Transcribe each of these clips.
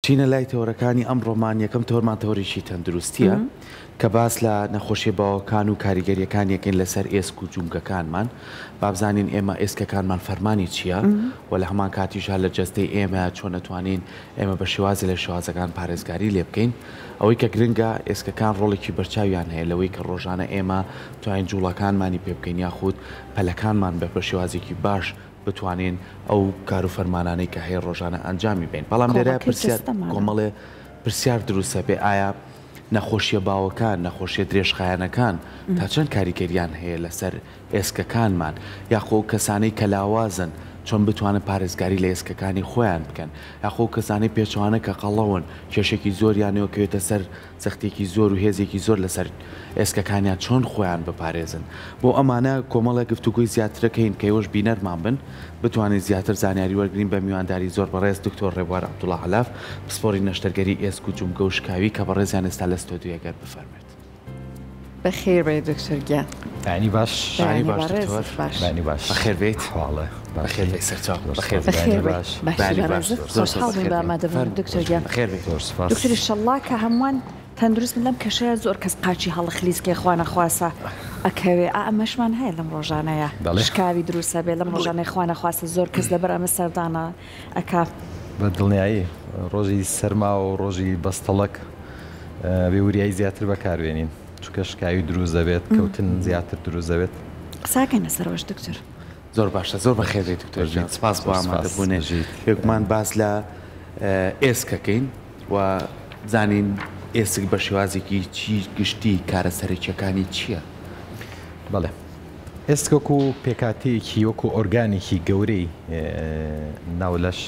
چینە لای تەوەرەکانی ئەمڕۆمان، یەکەم تەوەرمان تەوەرێکی تەندروستییە کە باس لە نەخۆشیە باوەکان و کاریگەریەکانی ئەکەین لەسەر ئێسک و جومگەکانمان. با بزانین ئێمە ئێسکەکانمان فەرمانی چییە و لە هەمان کاتیشا لە جەستەی ئێمە چۆن ئەتوانین ئێمە بە شێوازێ لە شێوازەکان پارێزگاری لێ بکەین. ئەوەی کە گرنگە ئێسکەکان ڕۆڵێکی بەرچاویان هەیە لەوەی کە ڕۆژانە ئێمە بتوانین جوڵەکانمانی پێ بکەین یاخود پەلەکانمان بە شێوازێکی باش بتوانین ئەو کار و فەرمانانەی کە هەیە ڕۆژانە ئەنجامی بەین. بەڵام لێرە کۆڵەکەی پرسیار جەستەمانە. کۆمەڵێ پرسیار دروست ئەبێ ئایا نەخۆشیە باوەکان، نەخۆشیە درێژخایەنەکان تا چەند کاریگەریان هەیە لەسەر ئێسکەکانمان؟ یاخۆ ئەو کەسانەی کە لاوازن چۆن بتوانن پارێزگاری لە ئێسکەکانی خۆیان بکەن؟ یاخۆ ئەو کەسانەی پێچەوانە کە قەڵەون کێشێکی زۆریان کەوێتە سەر زەختێکی زۆر و هێزێکی زۆر لەسەر ئێسکەکانیان چۆن خۆیان بپارێزن؟ بۆ ئەمانە کۆمەڵێک گفتوگۆی زیاترەکەین کە ئێوەش بینەرمان بن بتوانین زیاتر زانیاری وەرگرین بە میوانداری زۆر بەڕێز دکتۆر ڕێبوار عەبدوڵا عەلاف پسپۆری نەشتەرگەری ئێسک و جومگە و شکاوی کە بەڕێزیان ئێستا لە ستۆدیۆیە گەر بفەرموێت. بەخێر بێی دکتۆر گیان. بەیانی باش. بەیانی بەیانی باش بەڕێزت دکتۆر. باش. بەیانی باش. بەخێر بێیت. حواڵێ بەخێر باشی. بێی سەرچاو. زۆر بەخێر سپاس. بێی. بەیانی بەخێر بێی. باش. باشی بەیانی باش. بەڕێزت زۆر زۆر خۆشحاڵ بووین بەخێر بە بێی. ئامادەبوونت فەرموو. دکتۆر گیان. بەخێر بێی. زۆر سپاس. دکتۆر ئیشەڵڵا کە هەمووان تەندروست بن لەم کەشەیا زۆر کەس قاچی هەڵەخلیسکێ خوانەخواسە ئەکەوێ ئا ئەمەشمان هەیە لەم ڕۆژانەیا بەڵێ. شکاوی دروست ئەبێ لەم ڕۆژانەی خوانەخواستە زۆر کەس لەبەر ئەمە سەردانە ئەکا. بە دڵنیایی ڕۆژی سەرما و ڕۆژی بەستەڵەک بێ وریایی زیاتر بەکاربێنین چونکە شکاوی دروست دەبێت کەوتن زیاتر دروست دەبێت. قساکەین لەسەر ئەوەش دکتۆر. زۆر باشە زۆر بەخێر بێی دکتۆر گیان سپاس بۆ ئامادەبوونت بێگومان باس لە ئێسکەکەین و بزانین ئێسک بە شێوازێکی چی گشتی کارە سەرەکیەکانی چییە؟ بەڵێ ئێسک وەکو پێکاتەیەکی وەکو ئۆرگانێکی گەورەی ناو لەش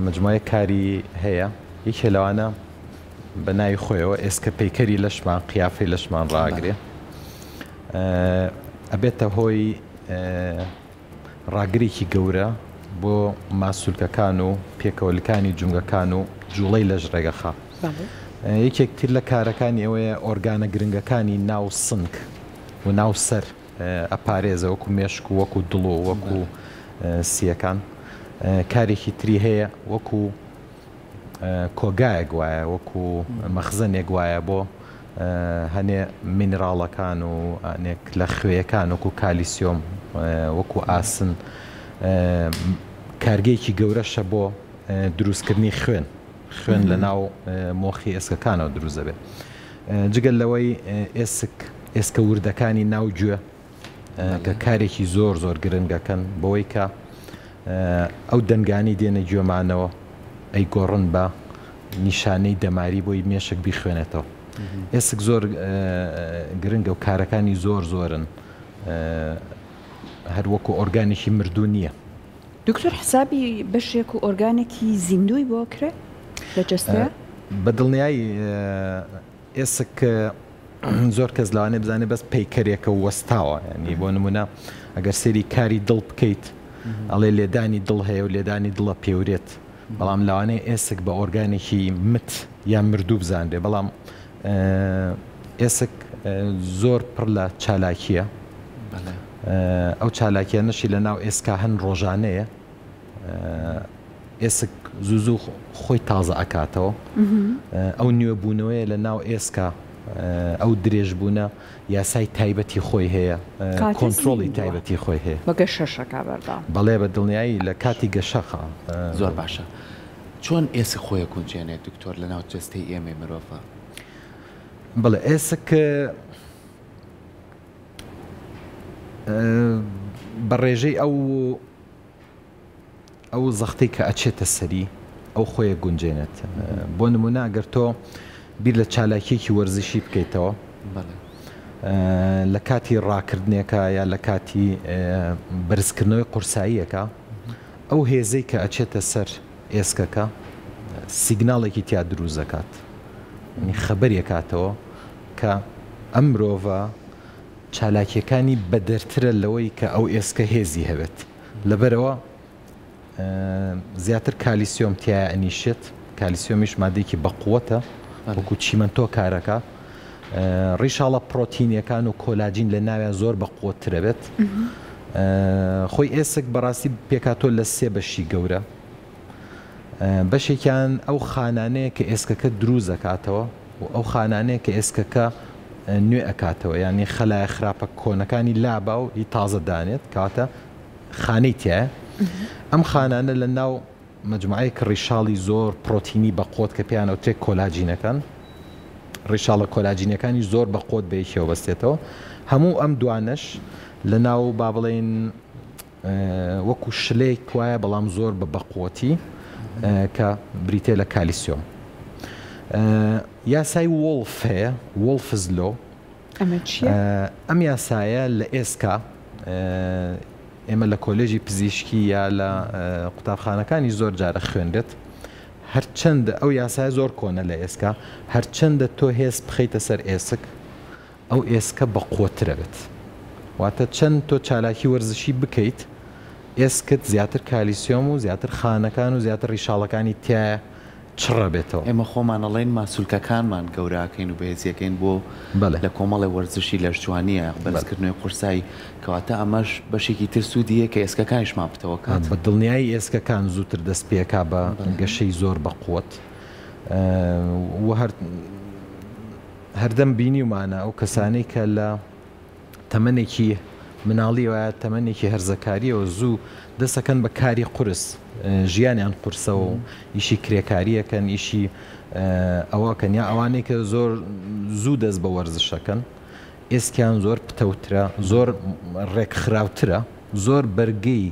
مجموعەیەک کاری هەیە یەکێ لەوانە بە ناوی خۆیەوە ئێسکە پەیکەری لەشمان قیافەی لەشمان ڕاگرێ ئەبێتە هۆی ڕاگرێکی گەورە بۆ ماسولکەکان و پێکەوەلکانی جومگەکان و جوڵەی لەش ڕێگەخا. یەکێک تر لە کارەکانی ئەوەیە ئۆرگانە گرنگەکانی ناو سنگ و ناو سەر ئەپارێزە وەکو مێشک و وەکو دڵ و وەکو سییەکان. کارێکی تری هەیە وەکو کۆگایەک وایە وەکو مەخزەنێک وایە بۆ هەنێ مینراڵەکان و هەنێک لە خوێیەکان وەکو کالیسیۆم وەکو ئاسن کارگەیەکی گەورەشە بۆ دروستکردنی خوێن خوێن لە ناو مۆخی ئێسکەکانەوە دروست دەبێت جگەل لەوەی ئێسک ئێسکە وردەکانی ناو گوێ کە کارێکی زۆر زۆر گرنگەکەن بەوەی کە ئەو دەنگانەی دێنە گوێمانەوە ئەیگۆڕن بە نیشانەی دەماری بۆی مێشک بیخوێنێتەوە. ئێسک زۆر گرنگە و کارەکانی زۆر زۆرن هەر وەکو ئۆرگانێکی مردوو نییە. دکتۆر حسابی بەشێک و ئۆرگانێکی زیندووی بۆ کرێ لە جەستەیا؟ بە دڵنیایی ئێسک زۆر کەس لەوانەیە بزانێت بەس پەیکەرێکە و وەستاوە ینی بۆ نمونە ئەگەر سێری کاری دڵ بکەیت ئەڵێ لێدانی دڵ هەیە و لێدانی دڵە پێورێت بەڵام لەوانەیە ئێسک بە ئۆرگانێکی مت یان مردوو بزانرێ بەڵام ئێسک زۆر پڕ لە چالاکیە ئەو چالاکیانەشی لە ناو ئێسکا هەن ڕۆژانەیە ئێسک زوو زوو خۆی تازە ئەکاتەوە ئەو نوێبوونەوەیە لە ناو ئێسکا ئەو درێژبوونە یاسای تایبەتی خۆی هەیە کۆنترۆڵی تایبەتی خۆی هەیە بە گەشەشەکە بەردەوام بەڵێ بە دڵنیایی لە کاتی گەشەخە زۆر باشە چۆن ئێسک خۆی ئەگونجێنێت دکتۆر لە ناو جەستەی ئێمەی مرۆڤا؟ بەڵێ ئێسک بە ڕێژەی ئەو ئەو زەختەی کە ئەچێتە سەری ئەو خۆی ئەگونجێنێت. بۆ نمونە ئەگەر تۆ بیر لە چالاکیەکی وەرزشی بکەیتەوە لە کاتی ڕاکردنێکە یا لە کاتی بەرزکردنەوەی قورساییەکە ئەو هێزەی کە ئەچێتە سەر ئێسکەکە سیگناڵێکی تیا دروست دەکات خەبەرێکاتەوە کە ئەم مرۆڤە چالاکیەکانی بەدەرترە لەوەی کە ئەو ئێسکە هێزی هەبێت. لەبەرئەوە زیاتر کالیسیۆم تیایا ئەنیشێت، کالیسیۆمیش مادەیەکی بەقوەتە وەکو چیمەنتۆ کارەکا، ڕیشاڵە پڕۆتینیەکان و کۆلاجین لە ناویان زۆر بەقوەتترە بێت. خۆی ئێسک بەڕاستی پێکهاتووە لە سێ بەشی گەورە. بەشێکیان ئەو خانانەیە کە ئێسکەکە دروست ئەکاتەوە و ئەو خانانەیە کە ئێسکەکە نوێ ئەکاتەوە یانی خەلایە خراپە کۆنەکانی لابا و هی تازە دانێت کەواتە خانەی تایە ئەم خانانە لە ناو مەجموعەیەک ڕیشاڵی زۆر پڕۆتینی بەقوەت کە پێیان ئەوترێت کۆلاجینەکان، ڕیشاڵە کۆلاجینەکانی زۆر بەقوەت بە یەکیەوە بەستێتەوە. هەموو ئەم دوانەش لە ناو با بڵێین وەکو شلەیەک وایە بەڵام زۆر بە بەقوەتی کە بریتە لە کالیسیۆم. یاسای وۆڵف هەیە، Wolff's Law. ئەمە چییە؟ ئەم یاسایە لە ئێسکا ئێمە لە کۆلێژی پزیشکی یا لە قوتابخانەکانی زۆر جارە خوێنرێت هەرچەندە ئەو یاسایە زۆر کۆنە لە ئێسکا هەرچەندە تۆ هێز بخەیتە سەر ئێسک ئەو ئێسکە بەقوەترە بێت واتە چەند تۆ چالاکی وەرزشی بکەیت ئێسکت زیاتر کالیسیۆم و زیاتر خانەکان و زیاتر ڕیشاڵەکانی تایە چڕەبێتەوە. ئێمە خۆمان ئەڵێین ماسولکەکانمان گەورەئەکەین و بەهێزیەکەین بۆ لە کۆمەڵێ وەرزشی لەشجوانیە بەرزکردنەوەی قورسایی کەواتە ئەمەش بەشێکی تر سوودی هەیە کە ئێسکەکانیشمان پتەوەکات. بە دڵنیایی ئێسکەکان زووتر دەست پێکا بە گەشەی زۆر بە قوەت و هەر هەردەم بینیومانە ئەو کەسانەی کە لە تەمەنێکی مناڵیەوە یا تەمەنێکی هەرزەکاریەوە زوو دەسەکەن بە کاری قورس ژیانیان قورسە و ئیشی کرێکاریەکەن ئیشی ئەوەکەن یا ئەوانەی کە زۆر زوو دەست بە وەرزشەکەن ئێسکیان زۆر پتەوترە زۆر ڕێکخراوترە زۆر بەرگەی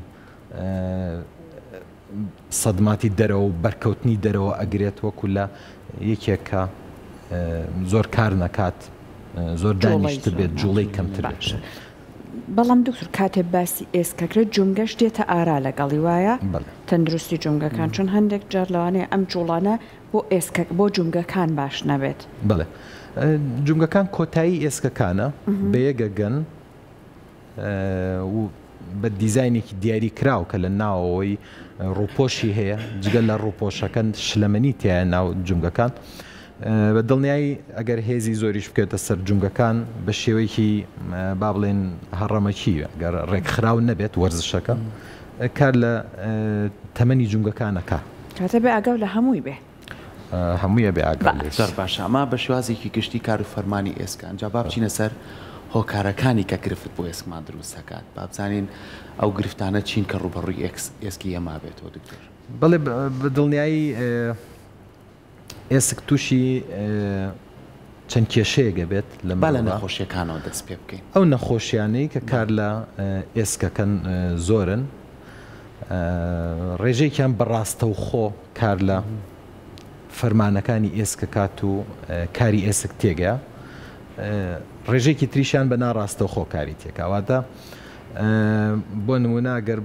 سەدماتی دەرەوە و بەرکەوتنی دەرەوە ئەگرێت وەکو لە یەکێک کە زۆر کار نەکات زۆر دانیشتبێت جوڵەی کەمتر بێت. باشە بەڵام دکتۆر کاتێ باسی ئێسکەکرێت جومگەش دێتە ئارا لەگەڵی وایە؟ بەڵێ. تەندروستی جومگەکان چون هەندێک جار لەوانەیە ئەم جوڵانە بۆ ئێسکە بۆ جومگەکان باش نەبێت. بەڵێ جومگەکان کۆتایی ئێسکەکانە بەیەگەگەن. و بە دیزاینێکی دیاری کراو کە لە ناوەوەی ڕووپۆشی هەیە جگە لە ڕووپۆشەکە شلەمەنی تایە ناو جومگەکان بە دڵنیایی ئەگەر هێزی زۆریش بکەوێتە سەر جومگەکان بە شێوەیەکی با بڵێن هەڕەمەکی گەر ڕێکخراو نەبێت وەرزشەکە کار لە تەمەنی جومگەکانەکە کاتە بێ ئاگاو لە هەمووی بێ. هەمووی ئەبێ ئاگام لێ زۆر باشە ئەمە بە شێوازێکی گشتی کار و فەرمانی ئێسکە ئەنجا با بچینە سەر هۆکارەکانی کە گرفت بۆ ئێسکمان دروست دەکات با بزانین ئەو گرفتانە چین کە ڕووبەڕووی ئێکس ئێسکی ئێمە بێتەوە دکتۆر. بەڵێ بە دڵنیایی ئێسک تووشی چەند کێشەیەک ئەبێت لە با لە نەخۆشیەکانەوە دەست پێ بکەین. ئەو نەخۆشیانەی کە کار لە ئێسکەکەن زۆرن ڕێژەیەکیان بە ڕاستەوخۆ کار لە فەرمانەکانی ئێسکەکات و کاری ئێسک تێگە ڕێژەیەکی تریشیان بە ناڕاستەوخۆ کاری تێکا واتە بۆ نمونە گەر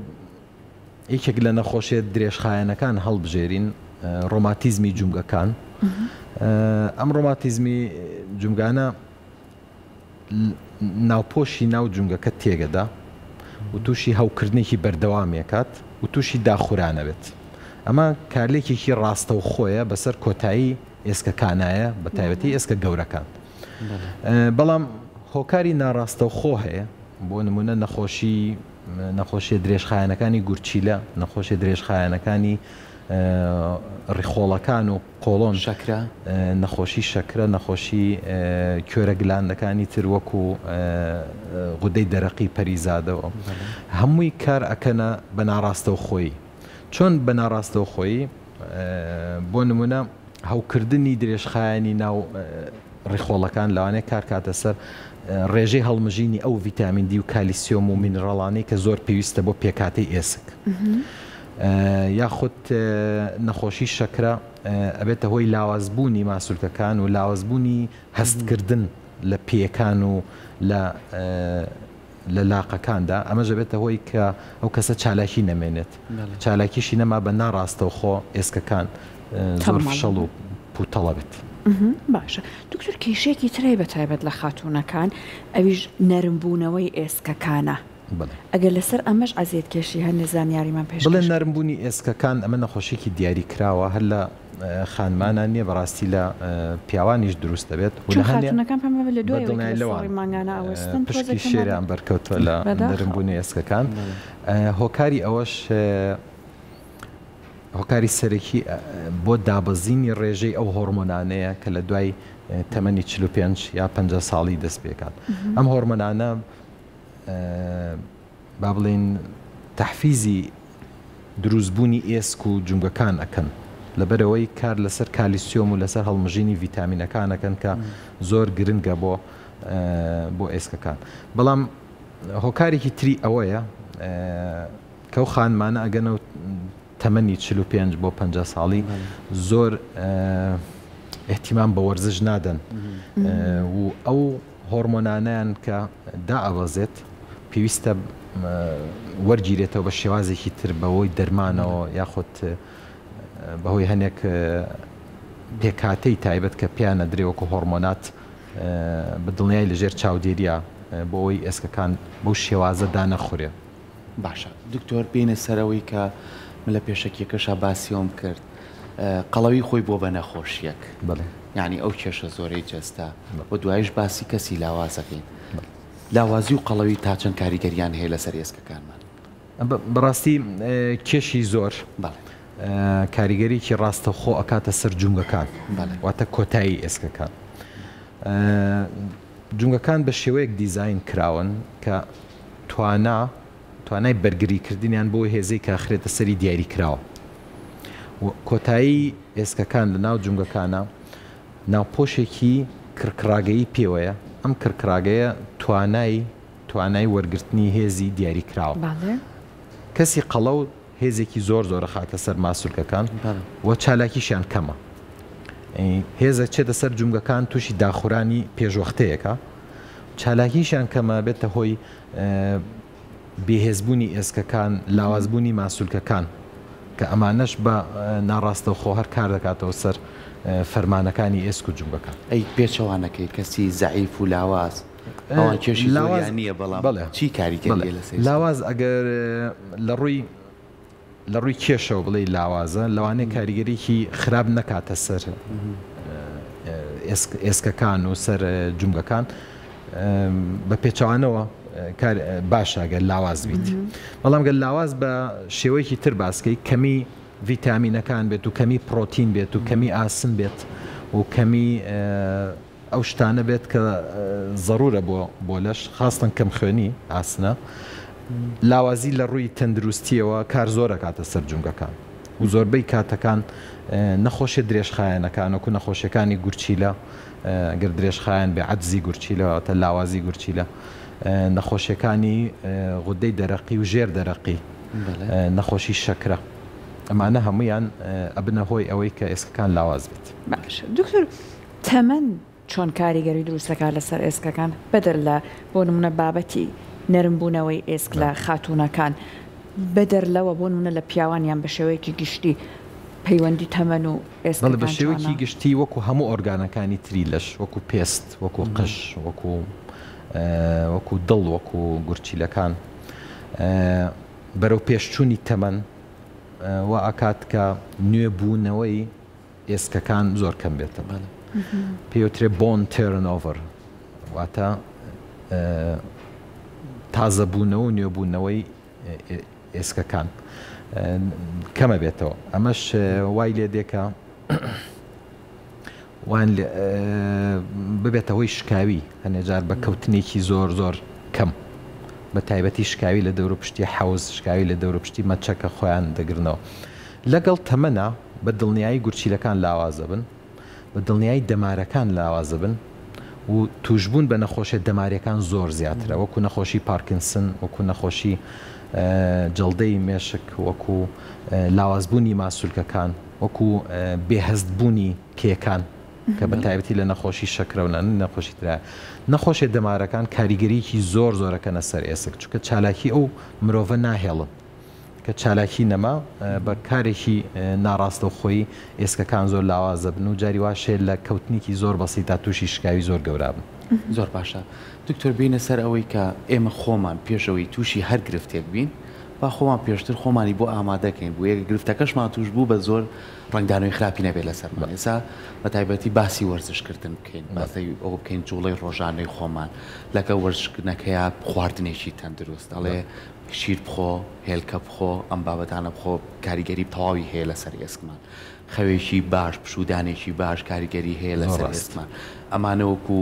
یەکێک لە نەخۆشیە درێژخایەنەکان هەڵبژێرین ڕۆماتیزمی جومگەکان ئەم ڕۆماتیزمی جومگانە ناوپۆشی ناو جومگەکە تێگەدا و تووشی هەوکردنێکی بەردەوامێکات و تووشی داخورانە بێت ئەمە کارلێکێکی ڕاستەوخۆیە بەسەر کۆتایی ئێسکەکانایە بە تایبەتی ئێسکە گەورەکان بەڵام هۆکاری ناڕاستەوخۆ هەیە بۆ نمونە نەخۆشی نەخۆشیە درێژخایەنەکانی گورچیلە، نەخۆشیە درێژخایەنەکانی ڕیخۆڵەکان و قۆڵۆن، شەکرە، نەخۆشی شەکرە، نەخۆشی کوێرە گلاندەکانی تر وەکو غودەی دەرەقی پەریزادەوە هەمووی کار ئەکەنە بە ناڕاستەوخۆیی. چۆن بە ناڕاستەوخۆیی؟ بۆ نمونە هەوکردنی درێژخایەنی ناو ڕیخۆڵەکان لەوانەیە کار کاتە سەر ڕێژەی هەڵمژینی ئەو ڤیتامین دی و کالیسیۆم و مینڕاڵانەی کە زۆر پێویستە بۆ پێکهاتەی ئێسک یاخود نەخۆشی شەکرە ئەبێتە هۆی لاوازبوونی ماسولکەکان و لاوازبوونی هەستکردن لە پێیەکان و لە لە لاقەکاندا، ئەمەش دەبێتە هۆی کە ئەو کەسە چالاکی نەمێنێت، چالاکیشی نەما بە ناڕاستەوخۆ ئێسکەکان زۆر فشەڵ و پوتەڵە بێت. باشە دکتۆر کێشەیەکی تر هەیە بە تایبەت لە خاتوونەکان ئەویش نەرم بوونەوەی ئێسکەکانە ئەگەر لەسەر ئەمەش عەزیەت کێشی هەندێ زانیاریمان پێشکەش بڵێ نەرم بوونی ئێسکەکان ئەمە نەخۆشیەکی دیاری کراوە هەر لە خانمانان نیە بەڕاستی لە پیاوانیش دروست دەبێت و لە هەنێ خاتوونەکان پێم وابێ لە دوای ئەوەی کە لە ساڵی مانگانە ئەوەستن پشکی شێریان بەرکەوتوە لە نەرم بوونی ئێسکەکان هۆکاری ئەوەش. هۆکاری سەرەکی بۆ دابەزینی ڕێژەی ئەو هۆرمۆنانەیە کە لە دوای تەمەنی 45 یا 50 ساڵی دەست پێکات. ئەم هۆرمۆنانە با بڵێین تەحفیزی دروستبوونی ئێسک و جومگەکان ئەکەن لەبەرئەوەی کار لەسەر کالیسیۆم و لەسەر هەڵمژینی ڤیتامینەکان ئەکەن کە زۆر گرنگە بۆ بۆ ئێسکەکان بەڵام هۆکارێکی تری ئەوەیە کە ئەو خانمانە ئەگەنەوە تەمەنی 45 بۆ 50 ساڵی زۆر احتیمام بە وەرزش نادەن و ئەو هۆرمۆنانەیان کە دائەبەزێت پێویستە وەرگیرێتەوە بە شێوازێکی تر بەهۆی دەرمانەوە یاخود بەهۆی هەنێک پێکهاتەی تایبەت کە پێیان ئەدرێ وەکو هۆرمۆنات بە دڵنیای لەژێر چاودێریە بۆ ئەوەی ئێسکەکان بەو شێوازە دانەخورێ. باشە دکتۆر بێینە سەر ئەوەی کە من لە پێشەکیەکەشا باسی ئەوم کرد قەڵەوی خۆی بووە بە نەخۆشیەک یانی ئەو کێشە زۆرەی جەستە و دوایش باسی کەسی لاوازەکەین لاوازی و قەڵەوی تا چەند کاریگەریان هەیە لەسەر ئێسکەکانمان؟ بەڕاستی کێشی زۆر کاریگەریی ڕاستەوخۆ ئەکاتە سەر جومگەکان واتە کۆتایی ئێسکەکان. جومگەکان بە شێوەیەک دیزاین کراون کە توانا توانای بەرگریکردنیان بۆ هێزەی کە ئەخرێتە سەری دیاریکراوە و کۆتایی ئێسکەکان لە ناو جومگەکانە ناوپۆشێکی کڕکڕاگەیی پێوەیە، ئەم کڕکڕاگەیە توانای توانای وەرگرتنی هێزی دیاریکراوە. کەسی قەڵەو هێزێکی زۆر زۆر ئەخاتە سەر ماسولکەکان و چالاکیشیان کەمە. هێز ئەچێتە سەر جومگەکان تووشی داخورانی پێشوەختەیەکە. چالاکیشیان کەمە بێتە هۆی بێهێزبوونی ئێسکەکان، لاوازبوونی ماسولکەکان، کە ئەمانەش بە ناڕاستەوخۆ هەر کار دەکاتەوە سەر فەرمانەکانی ئێسک و جومگەکان. ئەی پێچەوانەکەی کەسی زەعیف و لاواز ئەوان کێشی زۆریان نییە بەڵام چی کاریگەرییە لەسەر؟ لاواز ئەگەر لە ڕووی لە ڕووی کێشەوە بڵێی لاوازە، لەوانەیە کاریگەریی خراپ نەکاتە سەر ئێسکەکان و سەر جومگەکان، بە پێچەوانەوە کار باشە گەر لاواز بیت. بەڵام گەر لاواز بە شێوەیەکی تر باسکەی کەمی ڤیتامینەکان بێت و کەمی پڕۆتین بێت و کەمی ئاسن بێت و کەمی ئەو شتانە بێت کە زەرورە بۆ بۆ لەش خاستەن کەم خوێنی ئاسنە لاوازی لە ڕووی تەندروستیەوە کار زۆر ئەکاتە سەر جومگەکان و زۆربەی کاتەکان نەخۆشیە درێژخایەنەکان وەکو نەخۆشیەکانی گورچیلە گەر درێژخایەن بێ عەجزی گورچیلە واتە لاوازی گورچیلە نەخۆشیەکانی غودەی دەرەقی و ژێر دەرەقی نەخۆشی شەکرە ئەمانە هەمویان ئەبنە هۆی ئەوەی کە ئێسکەکان لاواز بێت. باشە دکتۆر تەمەن چۆن کاریگەری دروست دەکات لەسەر ئێسکەکان بەدەر لە بۆ نمونە بابەتی نەرم بوونەوەی ئێسک لە خاتوونەکان بەدەر لەوە بۆ نمونە لە پیاوان یان بە شێوەیەکی گشتی پەیوەندی تەمەن و بەڵێ بە ئێسکەکان شێوەیەکی چۆنە؟ گشتی وەکو هەموو ئۆرگانەکانی تری لەش وەکو پێست وەکو قژ وەکو وەکو دڵ وەکو گورچیلەکان بەرەو پێشچوونی تەمەن وا ئەکات کە نوێ بوونەوەی ئێسکەکان زۆر کەم بێتەوە پێوترێ بۆن تێرنۆڤەر واتە تازەبوونەوە و نوێبوونەوەی ئێسکەکان کەمە بێتەوە ئەمەش وای لێ دێکە وان ببێتە هۆی شکاوی هەنێجار بە کەوتنێکی زۆر زۆر کەم بە تایبەتی شکاوی لە دەوروپشتی حەوز شکاوی لە دەوروپشتی مەچەکە خۆیان دەگرنەوە لەگەڵ تەمەنا بە دڵنیایی گورچیلەکان لاواز دەبن، بە دڵنیایی دەمارەکان لاواز دەبن و تووشبوون بە نەخۆشیە دەماریەکان زۆر زیاترە وەکو نەخۆشی پارکینسن، وەکو نەخۆشی جەڵدەی مێشک، وەکو لاوازبوونی ماسولکەکان، وەکو بێهەستبوونی پێکان کە بە تایبەتی لە نەخۆشی شەکرە و نەخۆشی ترایە. نەخۆشیە دەمارەکان کاریگەریی زۆر زۆرەکەنە سەر ئێسک چونکە چالاکی ئەو مرۆڤە ناهێڵن. کە چالاکی نەما بە کارێکی ناڕاستەوخۆیی ئێسکەکان زۆر لاواز دەبن و جاری واش هەیە لە کەوتنێکی زۆر بەسیتا تووشی شکاوی زۆر گەورە بن. زۆر باشە دکتۆر بێینە سەر ئەوەی کە ئێمە خۆمان پێش ئەوەی تووشی هەر گرفتێک بین. با خۆمان پێشتر خۆمانی بۆ ئامادەکەین بۆ یەک گرفتەکەشمان توش بوو بە زۆر ڕەنگدانەوەی خراپی نەبێت لەسەرمان ئێستا بە تایبەتی باسی وەرزشکردن بکەین باسی ئەوە بکەین جوڵەی ڕۆژانەی خۆمان لەگەڵ وەرزشکردنەکەیا خواردنێکی تەندروست ئەڵێ شیر بخۆ هێلکە بخۆ ئەم بابەتانە بخۆ کاریگەری تەواوی هەیە لەسەر ئێسکمان خەوێکی باش پشوودانێکی باش کاریگەری هەیە لەسەر ئێسکمان ئەمانە وەکو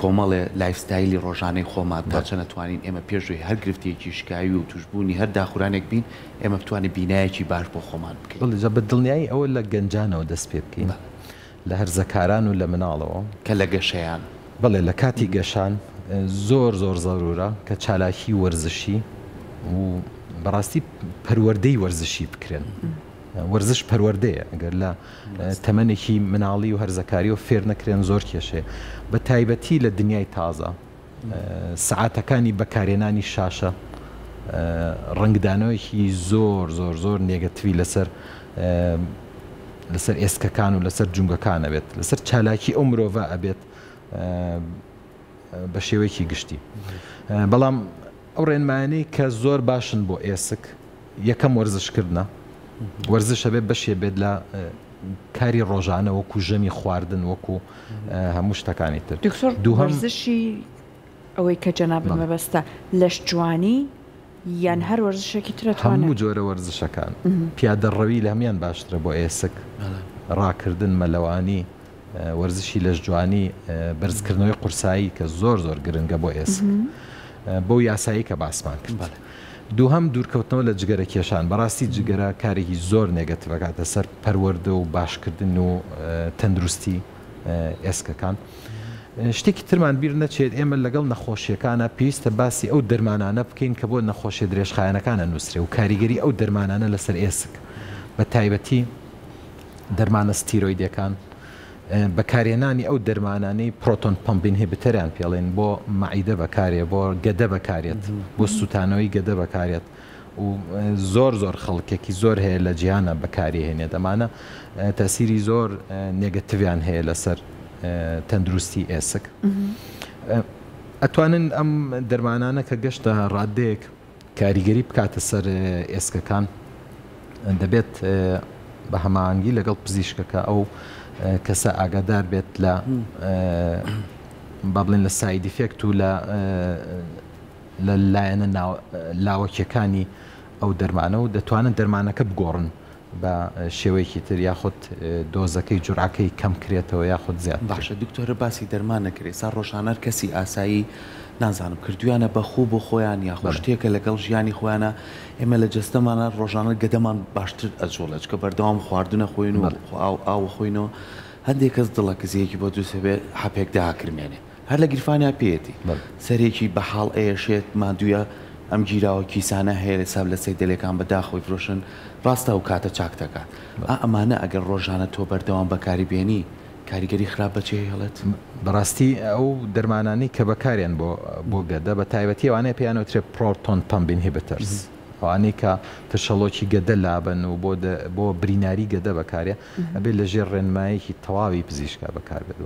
کۆمەڵێ lifestyle ی ڕۆژانەی خۆمان تا چەند ئەتوانین ئێمە پێش لەوەی هەر گرفتێکی شکاوی و توشبوونی هەر داخورانێک بین ئێمە بتوانین بینایەکی باش بۆ خۆمان بکەین. بەڵێ جا بە دڵنیایی ئەوە لە گەنجانەوە دەست پێ بکەین لە هەرزەکاران و لە مناڵەوە. کە لە گەشەیان. بەڵێ لە کاتی گەشان زۆر زۆر زەرورە کە چالاکی وەرزشی و بەڕاستی پەروەردەی وەرزشی بکرێن. وەرزش پەروەردەیە گەر لە تەمەنێکی مناڵی و هەرزەکاریەوە فێر نەکرێن زۆر کێشەیە بە تایبەتی لە دنیای تازە سەعاتەکانی بەکارهێنانی شاشە ڕەنگدانەوەیەکی زۆر زۆر زۆر نێگەتیڤی لەسەر لەسەر ئێسکەکان و لەسەر جومگەکان ئەبێت لەسەر چالاکی ئەو مرۆڤە ئەبێت بە شێوەیەکی گشتی بەڵام ئەو ڕێنمایانەی کە زۆر باشن بۆ ئێسک یەکەم وەرزشکردنە، وەرزش ئەبێت بەشێ بێت لە کاری ڕۆژانە وەکو ژەمی خواردن وەکو هەموو شتەکانی تر. دکتۆر دووهەم. وەرزشی ئەوەی کە جەنابت مەبەستە لەشجوانی یان هەر وەرزشێکی ترە توانێت؟ هەموو جۆرە وەرزشەکان، پیادەڕەوی لە هەموویان باشترە بۆ ئێسک، ڕاکردن، مەلەوانی، وەرزشی لەشجوانی، بەرزکردنەوەی قورسایی کە زۆر زۆر گرنگە بۆ ئێسک بەو یاسایی کە باسمان کرد. دووهەم دوورکەوتنەوە لە جگەرە کێشان، بەڕاستی جگەرە کارێکی زۆر negative ئەکاتە سەر پەروەردە و باشکردن و تەندروستی ئێسکەکان. شتێکی ترمان بیر نەچێت ئێمە لەگەڵ نەخۆشیەکانە پێویستە باسی ئەو دەرمانانە بکەین کە بۆ نەخۆشیە درێژخایەنەکان ئەنووسرێ و کاریگەری ئەو دەرمانانە لەسەر ئێسک بە تایبەتی دەرمانە ستیرۆیدەکان، بەکارهێنانی ئەو دەرمانانەی proton pump inhibitor یان پێڵێن بۆ مەعیدە بەکارێ بۆ گەدە بەکارێت بۆ سووتانەوەی گەدە بەکارێت و زۆر زۆر خەڵکێکی زۆر هەیە لە جیهانە بەکاری هێنێت ئەمانە تەسیری زۆر negative یان هەیە لەسەر تەندروستی ئێسک ئەتوانن ئەم دەرمانانە کە گەشتە ڕادەیەک کاریگەری بکاتە سەر ئێسکەکان دەبێت بە هەماهەنگی لەگەڵ پزیشکەکە ئەو کەسە ئاگادار بێت لە با بڵێن لە side effect و لە لە لایەنە لاوەکیەکانی ئەو دەرمانە و دەتوانن دەرمانەکە بگۆڕن بە شێوەیەکی تر یاخود دۆزەکەی جورعەکەی کەم کرێتەوە یاخود زیاد بکرێت. باشە دکتۆرە باسی دەرمان نەکرد ئێستا ڕۆژانە هەر کەسی ئاسایی نازانم کردویانە بە خوو بۆ خۆیان یاخۆ شتێکە لەگەڵ ژیانی خۆیانە ئێمە لە جەستەمانە ڕۆژانە گەدەمان باشتر ئەجوڵێ چونکە بەردەوام خواردن ئەخۆین و ئاو ئاو ئەخۆینەوە هەندێک کەس دڵە کزیەکی بۆ دروست ئەبێ حەپێک داکرمێنێ هەر لە گیرفانیا پێیەتی سەرێکی بە حاڵ ئەیەشێت ماندوویە ئەم گیراوە کیسانە هەیە لە ساب لە سەیدەلێکان بە داخەوەی فرۆشن ڕاستە ئەو کاتە چاک دەکات ئا ئەمانە ئەگەر ڕۆژانە تۆ بەردەوام بەکاری بێنی کاریگەری خراپ بەجێ هێڵێت؟ بەڕاستی ئەو دەرمانانەی کە بەکارێن بۆ بۆ گەدە بە تایبەتی ئەوانەیە پێیان ئەوترێ proton pump inhibitors ئەوانەی کە ترشەڵۆکی گەدە لابەن و بۆ بۆ بریناری گەدە بەکارێ ئەبێت لە ژێر ڕێنمایەکی تەواوی پزیشکا بەکاربێت.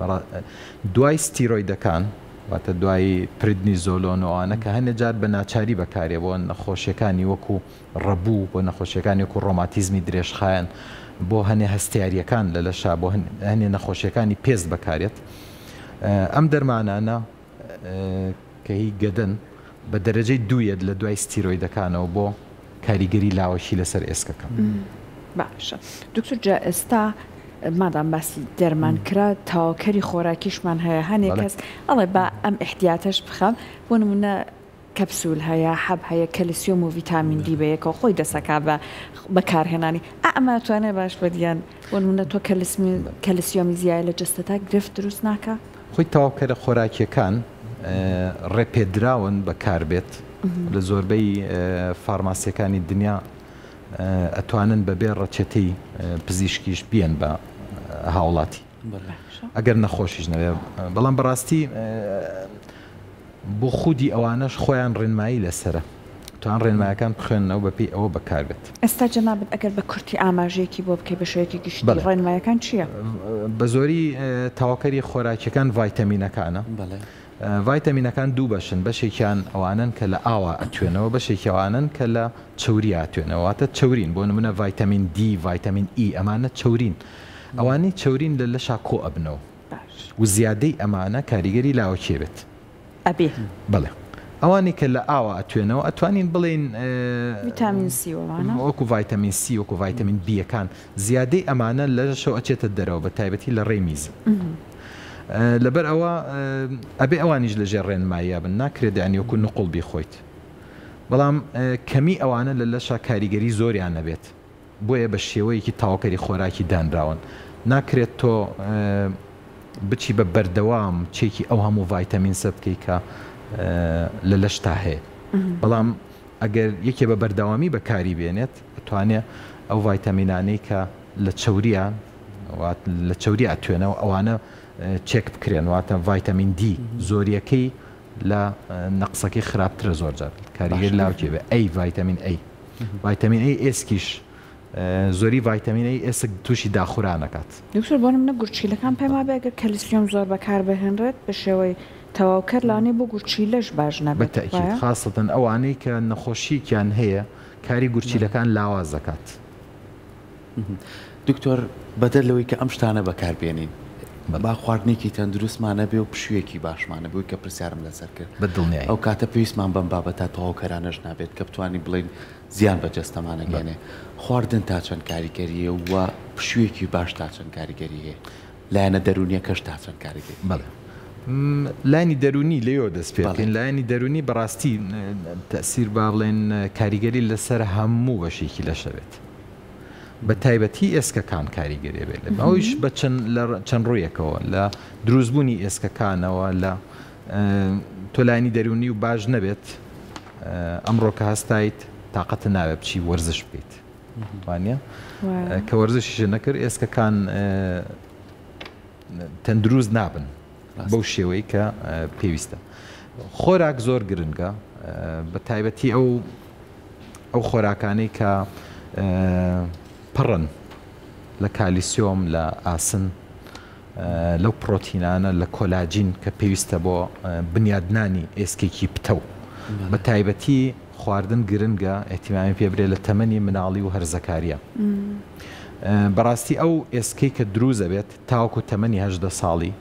دوای ستیرۆیدەکان واتە دوای پریدنیزۆلۆن و ئەوانە کە هەنێ جار بە ناچاری بەکارێ بۆ نەخۆشیەکانی وەکو ڕەبوو بۆ نەخۆشیەکانی وەکو ڕۆماتیزمی درێژخایەن بۆ هەنێ هەستیاریەکان لە لەشا بۆ هەنێ نەخۆشیەکانی پێست بەکارێت ئەم دەرمانانە کە هی گەدەن بە دەرەجەی دوویەت لە دوای ستیرۆیدەکانەوە بۆ کاریگەری لاوەکی لەسەر ئێسکەکە. باشە دکتۆر جا ئێستا مادام باسی دەرمان کرا تەواوکەری خۆراکیشمان هەیە هەنێک کەس ئەڵێ با ئەم ئیحتیاتەش بخەم بۆ نمونە کەپسول هەیە حەب هەیە کەلسیۆم و ڤیتامین دی بەیەکەوە خۆی دەسەکا بە بەکارهێنانی ئا ئەمە ئەتوانێ باش بێت یان بۆ نمونە تۆ کەلسیۆمی زیایە لە جەستەتا گرفت دروست ناکا؟ خۆی تەواوکەرە خۆراکیەکان ڕێپێدراون بەکاربێت لە زۆربەی فارماسیەکانی دنیا ئەتوانن بەبێ ڕەچەتەی پزیشکیش بیەن بە هاوڵاتی ئەگەر نەخۆشیش نەبێ بەڵام بەڕاستی بۆ خودی ئەوانەش خۆیان ڕێنمایی لەسەرە توان ڕێنمایەکان بخوێننەوە بەپێی ئەوە بەکاربێت. ئێستا جەنابت ئەگەر بە کورتی ئاماژەیەکی بۆ بکەی بە شێوەیەکی گشتی ڕێنمایەکان چییە؟ بە زۆری تەواوکەری خۆراکیەکان ڤایتەمینەکانە. ڤایتەمینەکان دوو بەشن، بەشێکیان ئەوانەن کە لە ئاوا ئەتوێنەوە، بەشێکی ئەوانەن کە لە چەوریا ئەتوێنەوە، واتە چەورین، بۆ نموونە ڤایتەمین دی، ڤایتەمین ئی، ئەمانە چەورین. ئەوانەی چەورین لە لەشا کۆ ئەبنەوە و زیادەی ئەمانە کاریگەری لاوەکی ئەبێت. ئەبێ. بەڵێ. ئەوانەی کە لە ئاوا ئەتوێنەوە ئەتوانین بڵێین. ڤیتامین سی و ئەوانە. وەکو ڤایتەمین سی، وەکو ڤایتەمین بییەکان، زیادەی ئەمانە لە لەشەوە ئەچێتە دەرەوە بە تایبەتی لە ڕێی میز. لەبەر ئەوە ئەبێ ئەوانیش لە ژێر ڕێنماییا بن، ناکرێت یانی وەکو نوقڵ بیخۆیت. بەڵام کەمی ئەوانە لە لەشا کاریگەری زۆریان ئەبێت. بۆیە بە شێوەیەکی تەواوکەری خۆراکی دانراون. ناکرێت تۆ بچی بە بەردەوام چێکی ئەو هەموو ڤایتامینسە بکەی کە لە لەشتا هەیە. بەڵام ئەگەر یەکێ بە بەردەوامی بەکاری بێنێت ئەتوانێ ئەو ڤایتامینانەی کە لە چەوریان لە چەوری ئەتوێنەوە ئەوانە چێک بکرێن واتە ڤایتامین دی زۆریەکەی لە نەقسەکەی خراپترە زۆر جار کاریگەر لاوکێ بێ ئەی ڤایتامین ئەی ڤایتامین ئەی ئێسکیش زۆری ڤایتامین ئەی ئێسک تووشی داخوران ئەکات. دکتۆر بۆ نمونە گورچیلەکان پێم وابێ ئەگەر کەلسیۆم زۆر بەکار بهێنرێت بە شێوەی تەواوکەر لەوانەیە بۆ گورچیلەش باش نەبێت بەتەئکید وایە؟ خاسەتەن ئەوانەی کە نەخۆشیەکیان هەیە کاری گورچیلەکان لاواز دەکات. دکتۆر بەدەر لەوەی کە ئەم شتانە بەکار بێنین با خواردنێکی تەندروستمان هەبێ و پشوویەکی باشمان هەبێ کە پرسیارم لەسەر کرد بە دڵنیایی ئەو کاتە پێویستمان بەم بابەتە تەواوکەرانەش نابێت کە بتوانین بڵێین زیان بە جەستەمان ئەگەیەنێ. خواردن تا چەند کاریگەرییە و پشوویەکی باش تا چەند کاریگەری هەیە؟ لایەنە دەروونییەکەش تا چەند کاریگەری هەیە؟ بەڵێ. لایەنی دەروونی لێیەوە دەست پێ بکەین. لایەنی دەروونی بەڕاستی تەئسیر با بڵێین کاریگەری لەسەر هەموو بەشێکی لەش ئەبێت. بە تایبەتی ئێسکەکان کاریگەری ئەبێت. ئەویش بە چەند لە چەند ڕوویەکەوە لە دروستبوونی ئێسکەکانەوە لە تۆ لایەنی دەروونی و باش نەبێت ئەمڕۆ کە هەستایت تاقەتە ناوێت بچی وەرزش بکەیت وانە کە وەرزشیش نەکرد ئێسکەکان تەندروست نابن بەو شێوەی کە پێویستە خۆراک زۆر گرنگە بە تایبەتی ئەو ئەو خۆراکانەی کە پڕن لە کالیسیۆم لە ئاسن لەو پڕۆتینانە لە کۆلاجین کە پێویستە بۆ بنیادنانی ئێسکێکی پتەو. بە تایبەتی خواردن گرنگە ئیهتیمامی پێ برێ لە تەمەنی مناڵی و هەرزەکاریە. بەڕاستی ئەو ئێسکەی کە دروست ئەبێت تاوەکو تەمەنی 18 ساڵی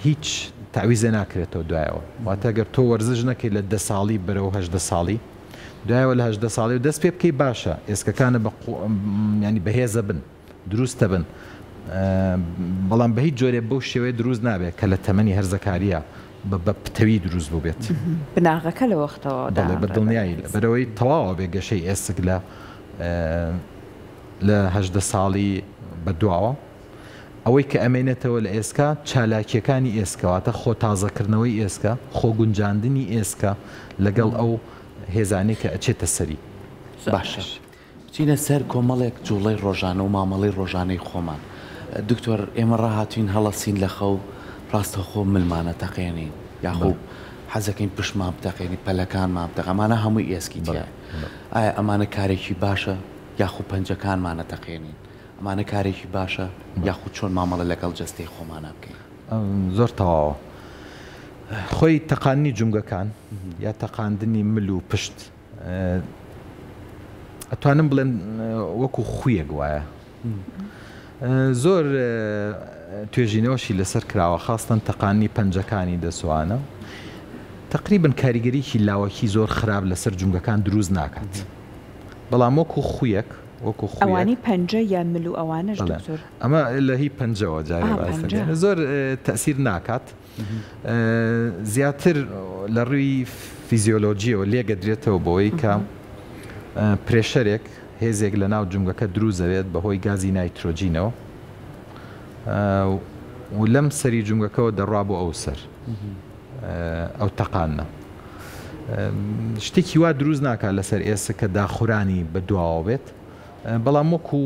هیچ تەعویزێ ناکرێتەوە دوایەوە. واتە گەر تۆ وەرزش نەکەی لە دە ساڵی بەرەو 18 ساڵی دوایەوە لە 18 ساڵی و دەست پێ بکەی باشە ئێسکەکانە بە ینی بەهێزە بن. دروست دەبن، بەڵام بە هیچ جۆرێ بەو شێوەیە دروست نابێت کە لە تەمەنی هەرزەکارییە بە پتەوی دروست بووبێت. بناغەکە لە وەختەوە بەڵێ بە دانرا دڵنیایی بەهێز. لەبەرئەوەی تەواو ئەبێ گەشەی ئێسک لە لە 18 ساڵی بە دواوە. ئەوەی کە ئەمێنێتەوە لە ئێسکا چالاکییەکانی ئێسکە، واتە خۆ تازەکردنەوەی ئێسکە، خۆ گونجاندنی ئێسکە لەگەڵ ئەو هێزانەی کە ئەچێتە سەری. باشە بچینە سەر کۆمەڵێک جوڵەی ڕۆژانە و مامەڵەی ڕۆژانەی خۆمان دکتۆر ئێمە ڕاهاتوین هەڵەسین لە خەو ڕاستەوخۆ ملمانە تەقێنین یاخو حەزەکەین پشتمان بتەقێنین پەلەکانمان بتەق ئەمانە هەمووی ئێسکی تیایە ئایا ئەمانە کارێکی باشە یاخو پەنجەکانمانە تەقێنین ئەمانە کارێکی باشە یاخو چۆن مامەڵە لەگەڵ جەستەی خۆمانا بکەین؟ زۆر تەواوە خۆی تەقاندنی جومگەکان یا تەقاندنی مل و پشت ئەتوانم بڵێم وەکو خویەک وایە زۆر توێژینەوەشی لەسەر کراوە خاستن تەقانی پەنجەکانی دەسوانە تقریبن کاریگەریی لاوەکی زۆر خراپ لەسەر جومگەکان دروست ناکات بەڵام وەکو خویەک وەکو ئەوانی پەنجە یان مل و ئەوانەش دکتۆر ئەمە لە هی پەنجەوە جارێ زۆر تەسیر ناکات زیاتر لە ڕووی فیزیۆلۆجیەوە لێگەدرێتەوە بەوەی کە pressure ێک هێزێک لە ناو جومگەکە دروست دەبێت بەهۆی گازی نایترۆجینەوە و لەم سەری جومگەکەوە دەڕوا بۆ ئەو سەر ئەو تەقانە شتێکی وا دروست ناکات لەسەر ئێسک کە داخورانی بە دواوە بێت بەڵام وەکو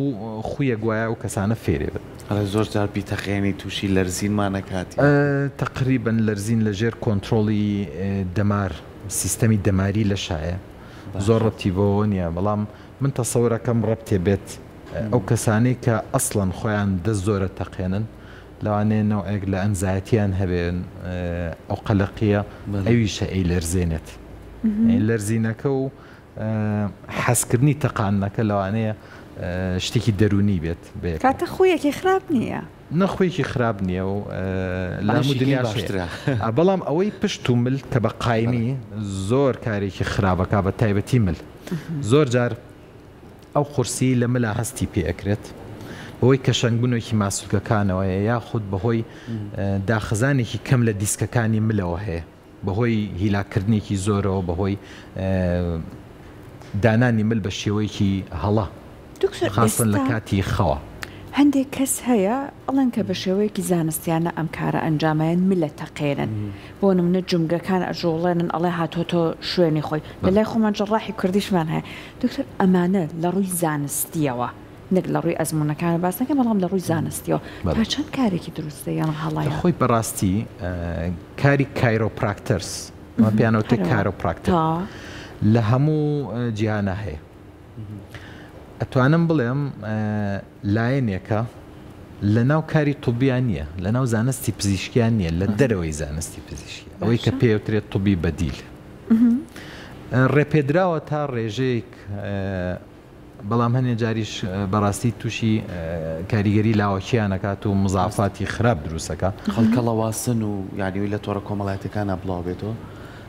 خویەک وایە ئەو کەسانە فێرێ بن. ئەڵێ زۆر جار بیتەقێنی توشی لەرزینمان ئەکات یاخود. تەقریبەن لەرزین لە ژێر کۆنترۆڵی دەمار سیستەمی دەماری لەشایە زۆر ڕەبتی بەوەوە نیە بەڵام من تەسەور ئەکەم ڕەبتێ بێت ئەو کەسانەی کە ئەسڵەن خۆیان دەست زۆرە تەقێنن. لەوانەیە نەوعێک لە ئەنزایەتیان هەبێ ئەو قەلەقیە ئەویشە ئەیلەرزێنێت لەرزینەکە و حەزکردنی تەقاندنەکە لەوانەیە شتێکی دەروونی بێت بەیەکەوە. کاکە خوویەکی خراپ نییە. نە خوویەکی خراپ نییە و لە هەموو دنیاش هەیە. بەڵام ئەوەی پشت و مل کە بە قایمی زۆر کارێکی خراپەکا بە تایبەتی مل. زۆر جار ئەو قورسیی لە ملا هەستی پێ ئەکرێت بەهۆی کەشەنگبوونێکی ماسولکەکانەوەیە یاخود بەهۆی داخزانێکی کەم لە دیسکەکانی ملەوە هەیە. بەهۆی هیلاککردنێکی زۆرەوە، بەهۆی دانانی مل بە شێوەیەکی هەڵە، دکتۆر خاسەن لە ئێستا کاتی خەوا. هەندێک کەس هەیە ئەڵێن کە بە شێوەیەکی زانستیانە ئەم کارە ئەنجامەیەن ملە تەقێنن بۆ نمونە جومگەکان ئەجوڵێنن ئەڵێ هاتۆتۆ شوێنی خۆی لە لای خۆمان جەڕاحی کوردیشمان هەیە دکتۆر ئەمانە لە ڕووی زانستیەوە نەک لە ڕووی ئەزموونەکانە باس نەکەین بەڵام لە ڕووی زانستیەوە تا چەند کارێکی دروستە یان هەڵەیە؟ خۆی بەڕاستی کاری chiropractors ئەمە پێیان ئەوترێ chiropractor لە هەموو جیهانا هەیە ئەتوانم بڵێم لایەنێکە لە ناو کاری طبیان نییە لە ناو زانستی پزیشکیان نییە لە دەرەوەی زانستی پزیشکی ئەوەی کە پێوترێت طبی بەدیل ڕێپێدراوە تا ڕێژەیەک بەڵام هەنێ جاریش بەڕاستی تووشی کاریگەری لاوەکیان ئەکات و مزافاتی خراپ دروست ئەکا. خەڵک کەڵەواسن و یانی لە تۆڕە کۆمەڵایەتیەکانا بڵاو بێتەوە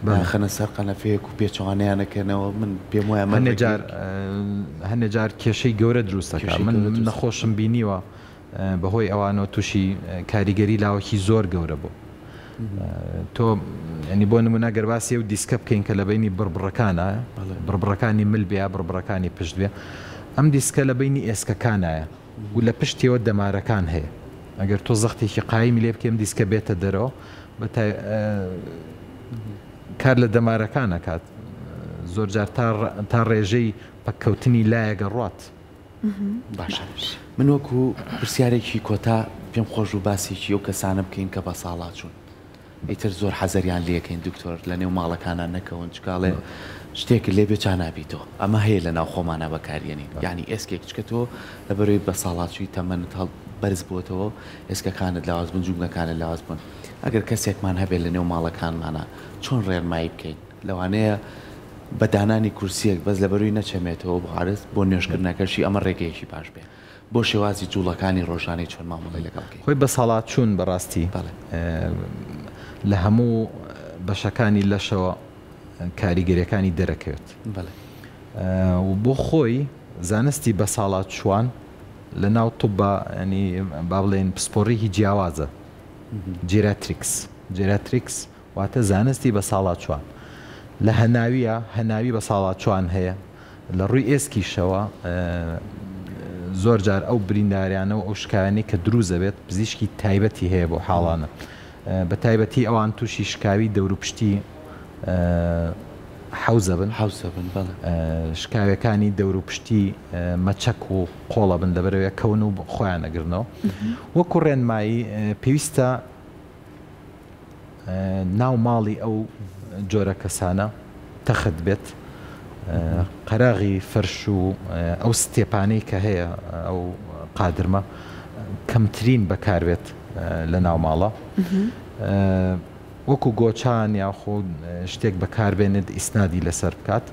دایانخەنە سەر قەنەفەیەک و پێچەوانەیان ئەکەنەوە من پێم وایە ئەمە هەنێ جار هەنێ جار کێشەی گەورە دروست ئەکا من نەخۆشم بینیوە بەهۆی ئەوانەوە تووشی کاریگەری لاوەکی زۆر گەورە بوو. تۆ یانی بۆ نمونە گەر باسی ئەو دیسکە بکەین کە لە بینی بڕبڕەکانە بڕبڕەکانی مل بێ بڕبڕەکانی پشت بێ ئەم دیسکە لە بینی ئێسکەکانایە و لە پشتیەوە دەمارەکان هەیە ئەگەر تۆ زەختێکی قایمی لێ بکەم دیسکە بێتە دەرەوە بە کار لە دەمارەکان ئەکات زۆر جار تا ڕێژەی پەککەوتنی لایەگە ڕات باشە من وەکو پرسیارێکی کۆتا پێم خۆش بوو باسێکی ئەو کەسانە بکەین کە بە ساڵا چوون ئیتر زۆر حەزەریان لەکەین دکتۆر لە نێو ماڵەکانان نەکەون چکاڵێ شتێک لێ بێ چانابیتەوە ئەمە هەیە لە ناو خۆمانە بەکارێنین یعنی ئێسکێک چکە تۆ لە بەرەوەی بە ساڵاچووی تەمەنت هەڵ بەرز بووەتەوە ئێسکەکانت لاواز بوون جومگەکانت لاواز بوون ئەگەر کەسێکمان هەبێت لە نێو ماڵەکانمانە چۆن ڕێنمایی بکەین لەوانەیە بە دانانی کورسییەک بەس لەبەرووی نەچەمێتەوە بۆ عەرز، بۆ نوێژکردنەکەشی ئەمە ڕێگەیەکی باش بێ. بۆ شێوازی جووڵەکانی ڕۆژانەی چۆن مامەڵەی لەگەڵ بکەین؟ خۆی بەساڵاچوون بەڕاستی لە هەموو بەشەکانی لەشەوە کاریگەریەکانی دەرەکەوێت و بۆ خۆی زانستی بەساڵاچووان لە ناو طوبا یانی با بڵێین پسپۆڕیی جیاوازە geriatrics geriatrics واتە زانستی بەساڵاچوان. لە هەناوییە، هەناوی بەساڵاچوان هەیە. لە ڕووی ئێسکیشەوە زۆر جار ئەو برینداریانە و ئەو شکاوانەی کە دروست دەبێت پزیشکی تایبەتی هەیە بۆ حاڵانە. بە تایبەتی ئەوان تووشی شکاوی دەوروپشتی حەوزە بن. حەوزە بن، بەڵێ. شکاوێکانی دەوروپشتی مەچەک و قۆڵە بن لەبەرئەوەی کەون و خۆیان ئەگرنەوە. وەکوو ڕێنمایی پێویستە ناو ماڵی ئەو جۆرە کەسانە تەخت بێت، قەراغی فەرش و ئەو ستێپانەی کە هەیە ئەو قادرمە کەمترین بەکاربێت لە ناو ماڵە وەکو گۆچان یاخۆ شتێک بەکاربێنێت ئیسنادی لەسەر بکات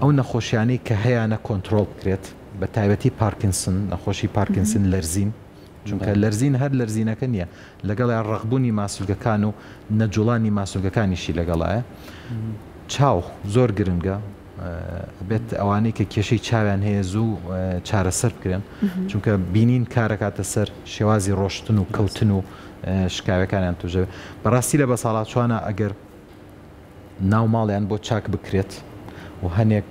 ئەو نەخۆشیانەی کە هەیانە کۆنترۆڵ بکرێت بە تایبەتی پارکینسن نەخۆشی پارکینسن لەرزین چونکە لەرزین هەر لەرزینەکە نییە، لەگەڵیا ڕەقبوونی ماسولکەکان و نەجوڵانی ماسولکەکانیشی لەگەڵایە. چاو زۆر گرنگە، ئەبێت ئەوانەی کە کێشەی چاویان هەیە زوو چارەسەر بکرێن، چونکە بینین کارەکاتە سەر شێوازی ڕۆشتن و کەوتن و شکاوەکانیان توش دەبێت. بەڕاستی لە بەساڵاچوانە ئەگەر ناو ماڵیان بۆ چاک بکرێت و هەنێک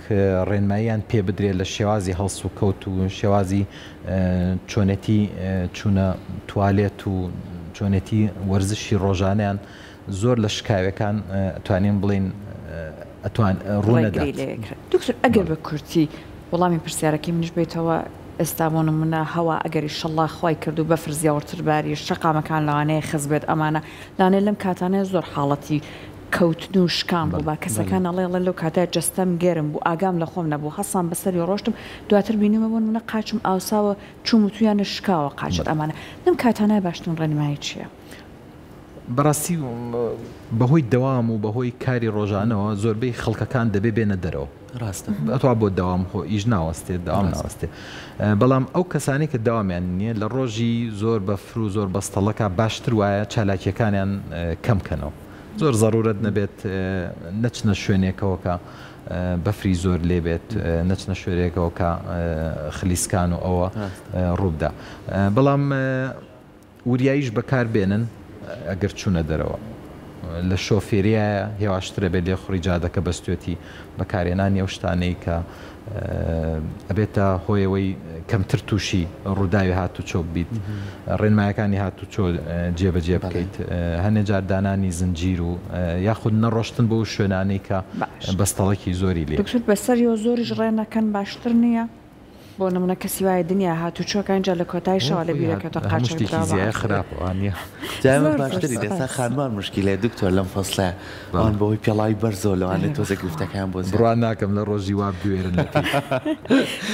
ڕێنماییان پێ بدرێت لە شێوازی هەڵسوکەوت و شێوازی چۆنێتی چوونە توالێت و چۆنێتی وەرزشی ڕۆژانەیان زۆر لە شکاوێکان ئەتوانین بڵێین ئەتوان ڕوونەدات. دکتۆر ئەگەر بە کورتی وەڵامی پرسیارەکەی منیش بێتەوە ئێستا بۆ نمونە هەوا ئەگەر ئیشەڵا خوای کرد و بەفر زیاوڕتر باری شەقامەکان لەوانەیە خز بێت ئەمانە لەوانەیە لەم کاتانەیە زۆر حاڵەتی کەوتن و شکان بوو با کەسەکان ئەڵێ ئەڵێ لەو کاتە جەستەم گەرم بوو ئاگام لە خۆم نەبوو هەستام بەسەری ڕۆشتم دواتر بینیومە بۆ نمونە قاچم ئاوساوە چووم وتویانە شکاوە قاچت ئەمانە لەم کاتانە باشترین ڕێنمایی چیە؟ بەڕاستی بەهۆی دەوام و بەهۆی کاری ڕۆژانەوە زۆربەی خەڵکەکان دەبێ بێنە دەرەوە. ڕاستە. ئەتوا بۆ دەوام خۆ ئیش ناوەستێت دەوام ناوەستێ بەڵام ئەو کەسانەی کە دەوامیان نییە لە ڕۆژی زۆر بەفر و زۆر بەستەڵەکە باشتر وایە چالاکیەکانیان کەم کەنەوە زۆر زەڕورەت نەبێت نەچنە شوێنێکەوە کە بەفری زۆر لێبێت نەچنە شوێنێکەوە کە خلیسکان و ئەوە ڕووبدا بەڵام وریاییش بەکار بێنن ئەگەر چوونە دەرەوە. لە شۆفێریایە هێواشترە بێت لێخوڕی جادەکە بەستوێتی، بەکارهێنانی ئەو شتانەی کە ئەبێتە هۆیەوەی کەمتر تووشی ڕووداوی هاتوچۆ ببیت، ڕێنمایەکانی هاتوچۆ جێبەجێ بکەیت، هەنێ جار دانانی زنجیر و یاخود نەڕۆشتن بۆ شوێنانەی کە بەستەڵەکی زۆری لێ. دکتۆر بەسەریەوە زۆریش ڕێ نەکەن باشتر نییە؟ بۆ نمونە کەسی وایە دنیا هاتوچۆکە ئینجا لە کۆتایشەوە لە بیرەکەوتە هەموو قاچێک شتێکی دراوە زیایە ئاخر. خراپە وانیە؟ جا ئێمە زۆر زۆر باشترین ئێستا سوپاس. خانمان مشکیلەیە دکتۆر لەم فەسڵەیا بەڵێ. ئەوان بەهۆی پێڵاوی بەرزەوە لەوانەیە ئەرێ تۆزێک بەخوا. گرفتەکەیان بۆ بڕوا زیاتر ناکەم لە ڕۆژی وا بوێرن لە پێی.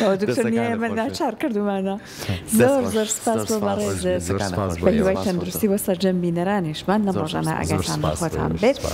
بەوە دکتۆر نیە دەستەکانت ئێمە خۆش بێت. ناچار کردومانە. دەست زۆر خۆش زۆر سپاس زۆر بۆ سپاس بەڕێزت. زۆر دەستەکانت سپاس خۆش بۆ بە بێت هیوای ئێوە. سپاس بۆ تۆ. تەندروستی بۆ سەرجەم بینەرانیشمان لەم زۆر زۆر ڕۆژانە سپاس. زۆر ئاگاتان لە سپاس بۆ خۆتان ئێوەش بێت. سپاس.